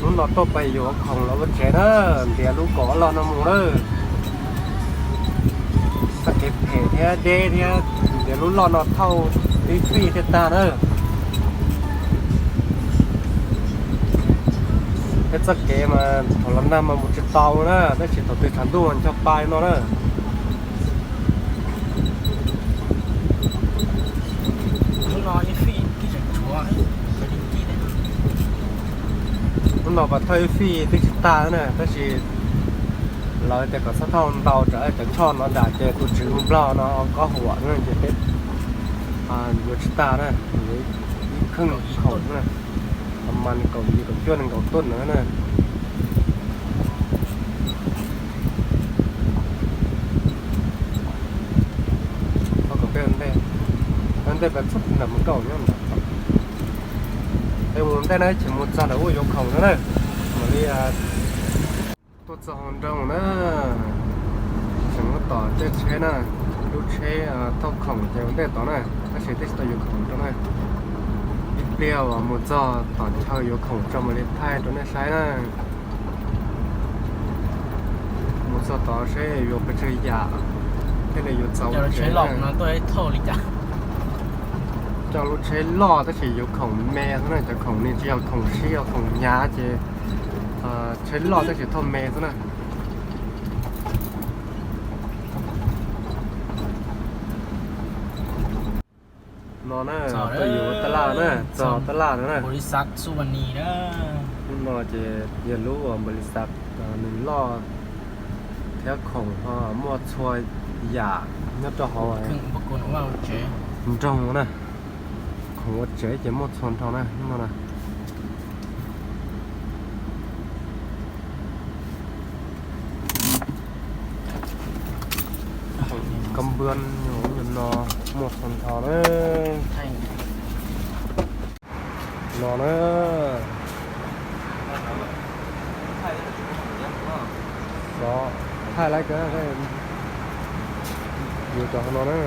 Hnub no tuaj pais yuav khoom los ua tsev na, ntiav lub kaum ob loj no mus na. Txoj kev phem thiab deb thiab, ntiav lub loj no thauj ib fij thiaj tag na. Peb txoj kev mas thaum los nag mas mus tsis tau na, tab sis thaum twg tshav ntuj ncho pa li no na. Hnub no pas thauj ib fij twb tsis tag na, tab sis lawv tias kom txhob thauj ntau tsam cov choj no dam ces tus tswv nplog no kob huam no ces peb yuav tsis tag na, yuav ib kheej khoom na, mas nees nkaum yim kaum cuaj nees nkaum tuj na na. Ua kom peb ua ntej, ua ntej pas txog nram mus kauj nyob ntawd. Peb mus ua ntej na, tseem mus txog nram ub yuav khoom no na. Mam li tuaj txog hauv nroog na, tseem muab tom tej tsheb na, lub tsheb thauj khoom ces ua ntej tod na, tab sis twb tsis tau yuav khoom rau na. Ib pliag uas mus txog tom chaw yuav khoom tso mam li thaij rau nej saib na. Mus txog tod seb yuav pes tsawg yam, thiaj li yuav txaus tsev. Coj lub tsheb loj tab sis yuav khoom me xwb na, cov khoom ne tsis yog khoom sib, yog khoom hnyav ces tsheb loj tab sis thauj me xwb na. No na, tuaj yuav tab laj na, txog tab laj no na. Hnub no ces yog lub uas npau li xav nws loj thiab khoom ho muaj txhua yam nyob rau hauv nroog na. Khoom ua tsev ces muaj txhua nrho na hnub no na. Khoom kab npua no muaj txhua nrho na. No na. Xov thaij lawv kawg, yuav cov hauv no na.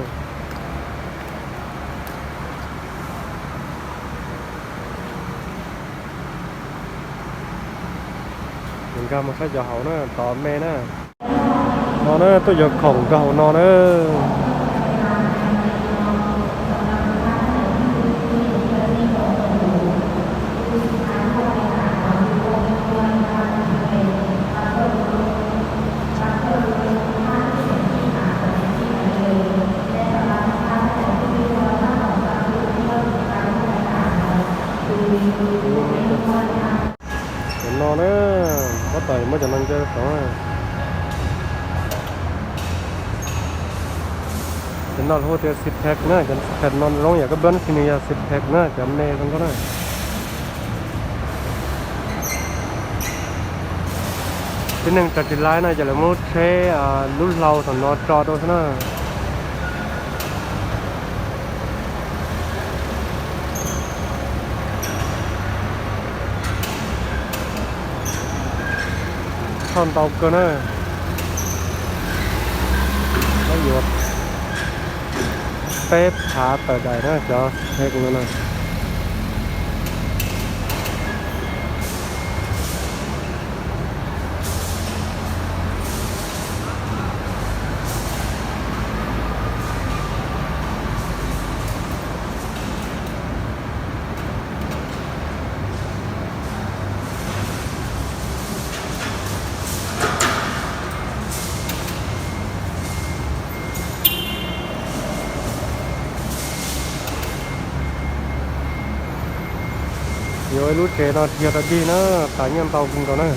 Nkag mus saib cov hauv na, tod me na. No na, tuaj yuav khoom rau hauv no na. Cov no na, tab tom muab cov no ncaws rau saud. Cov no lawv hu tias xi phev na, cov xi phev no zoo yam koj npab no xwb, nws yog xi phev na, cov me zoo nkauj na. Tib neeg tsa tsis laib no ces lawv muab lub tsheb lub hlau tom no tso rau xwb na. Thauj ntau kawg na. Yuav peb phav tawm daim na cov xi phev no na. Yuav ib lub tsev no dhia rau dig na, tas nyiaj ntau kawg nkaus na.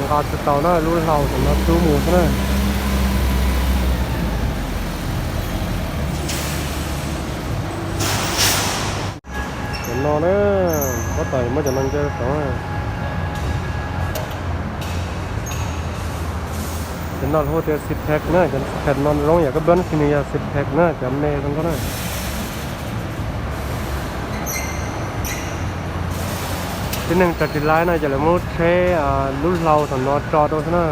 Nqa tsis tau na, lub hlau tam no rub mus xwb na. Cov no na, tab tom muab cov no ncaws rau saud na. Cov no lawv hu tias Xitec na, cov Xitec no zoo yam kab nplob no ces nws yog Xitec na, cov me zoo nkauj na. Tib neeg tso tsis laib no ces lawv muab lub tsheb, lub hlau thaum no tso rau xwb na.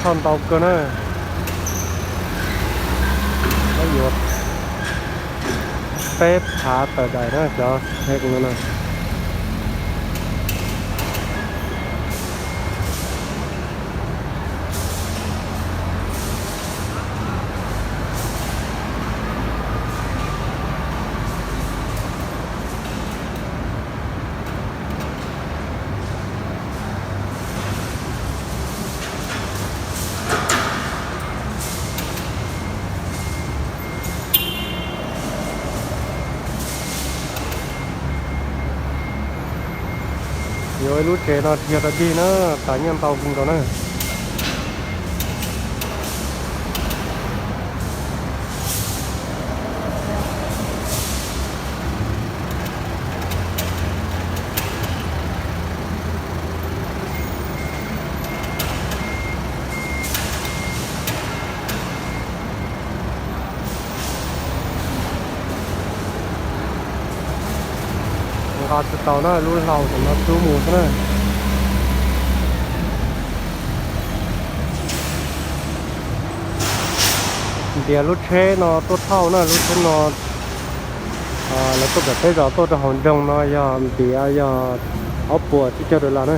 Thauj ntau kawg na. Yuav peb phav tawm daim na cov Xitec no na. Yuav ib lub tsev no dhia rau dig na, tas nyiaj ntau kawg nkaus na. Nqa tsis tau na, lub hlau thaum no tub mus xwb na. Ntiav lub tsheb no tuaj thauj na, lub tsheb no lawv tuaj pem peb zos tuaj rau hauv nroog no yog ntiav yog ob puas tsib caug dollar na.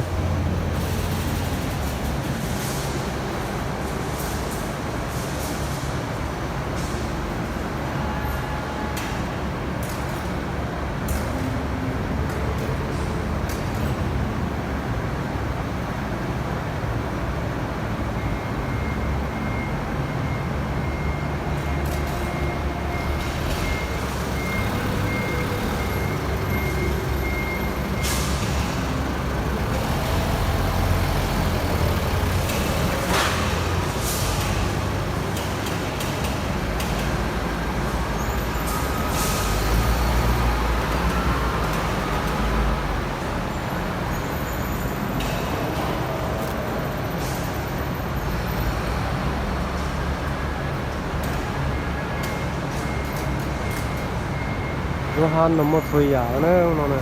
Lub hab no muaj txhua yam na no na.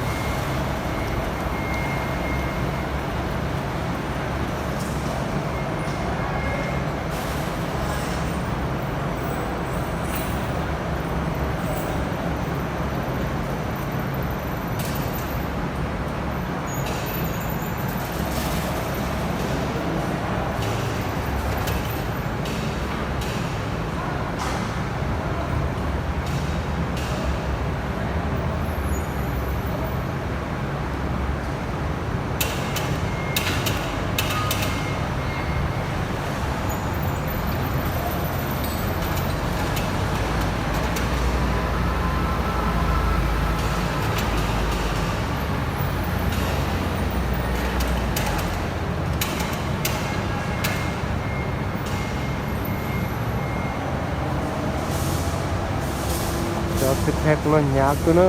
Cov Xitec no hnyav kawg na.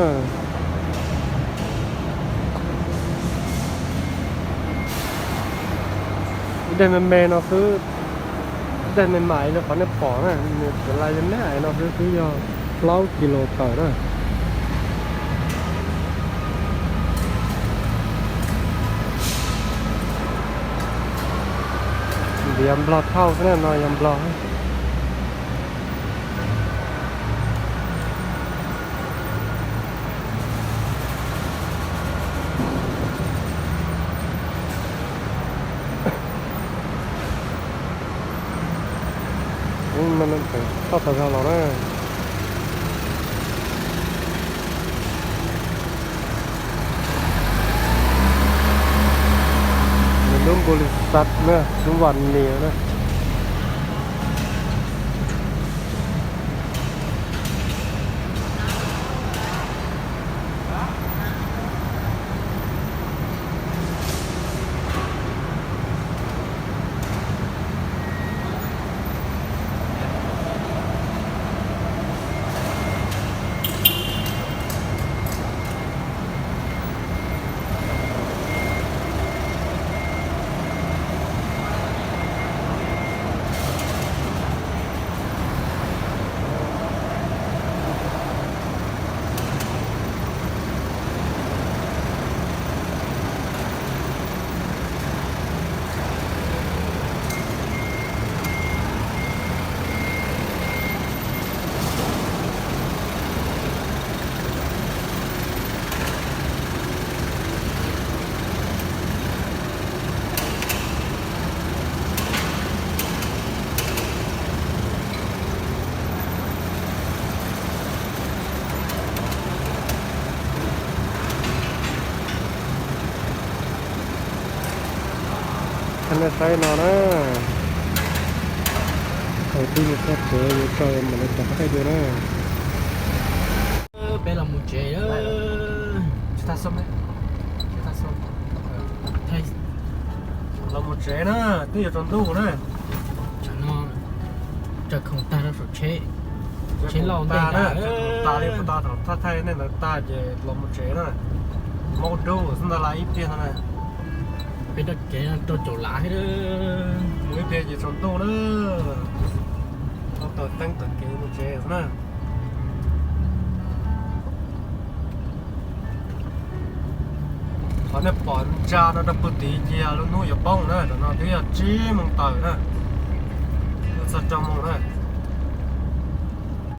Ib daim me me no xwb, ib daim me me li qhov nej pom na, nws tsuas lais li me me no xwb twb yog plaub kis lus tawm na. Ntiav Nplog thauj xwb na, no yog Nplog. Ub, no tseem thauj tas zog los na. Nws lub npu li xav na, lub vas nis na. Saib no na, thaum twg mus txog tsev yuav tso mam li rov qab thaij dua na. Peb los mus tsev. Los mus tsev na, twb yuav tsaus ntuj na. Tsam no raws khoom tag rau saum tsheb, tsheb lauj ntej tas li puas tau, thaum thaij thaij nej ntawd tag ces los mus tsev na. Maub dub xwb ntag las ib pliag no na. Peb rau kev rau caum lav thiab. Mus ib pliag ces tsaus ntuj na. Tau tawm teeb tawm kev mus tsev xwb na. Qhov nej pom ntsa no rau pug tid ces lub hnub yuav poob na, tam no twb yog tsib moos tawm na, twb txog rau moos na.